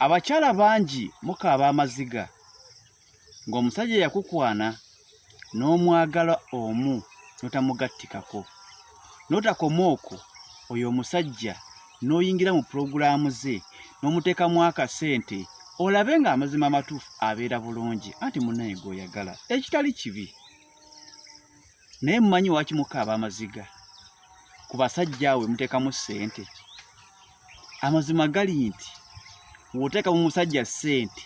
Abakyala bangi mukaaba amaziga ng'omusajja yakukwana n'omwagala omu n'otamugattikako. N'otakoma okwo oyo omusajja n'oyingira mu pulogulaamu ze n'omuteekamu akasente olabe ng'amazima amatuufu abeera bulungi anti munnaye gw'oyagala ekitali kibi. Naye mumanyi waki mukaaba amaziga ku basajja awo muteekamu ssente? Amazima gali nti w'oteeka mu musajja ssente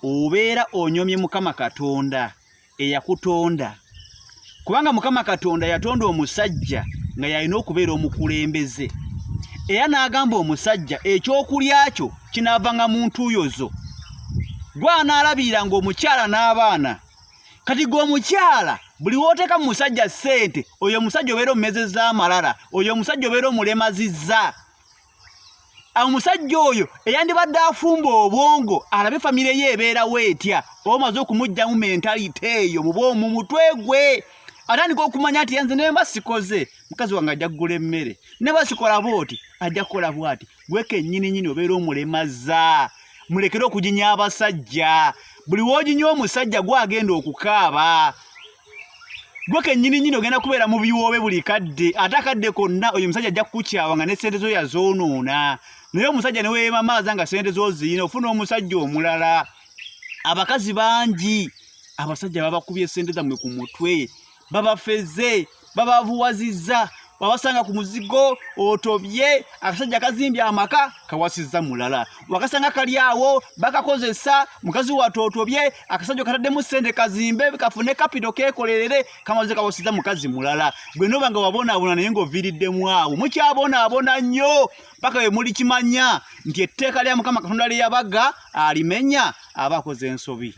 obeera onyomye Mukama Katonda eyakutonda, kubanga Mukama Katonda yatonda omusajja nga yalina okubeera omukulembeze, era n'agamba omusajja ekyokulya kyo kinaavanga mu ntuuyo zo, gwe anaalabirira omukyala n'abaana. Kati gwe omukyala buli w'oteeka mu musajja ssente, oyo omusajja obeera omumezezza amalala, oyo omusajja obeera omulemazizza. Omusajja oyo eyandibadde afumba obwongo alabe famire ye ebeerawo etya, oba omaze okumuggyamu mentalite eyo mu mutwe gwe, atandika okumanya nti nze ne mba sikoze mukazi wange ajja kugula emmere, ne basikola bw'oti ajja kukola bw'ati. Gwe kennyini nyini obeera omulemazza. Mulekere okuginya abasajja. Buli w'oginya omusajja gw'agenda okukaaba. Gwe kennyini nyini ogenda kubeera mu biwoobe buli kadde, ate akadde konna oyo omusajja ajja kukukyawa nga ne ssente zo yazoonoona. Naye omusajja ne weemamaaza nga ssente zo oziyina, ofuna omusajja omulala. Abakazi bangi abasajja babakubye ssente zammwe ku mutwe, babafeze, babavuwazizza, wabasanga ku muzigo otobye, akasajja kazimbye amaka kawasizza mulala, wakasanga kali awo bakakozesa, mukazi wattu otobye, akasajja kataddemu ssente kazimbe kafune kapito keekolerere, kamaze kawasizza mukazi mulala. Gwe noba nga wabonaabona naye ng'oviiriddemu awo, mukyabonaabona nnyo paka we mulikimanya nti etteeka lya Mukama Katonda lye yabaga alimenya aba akoze ensobi.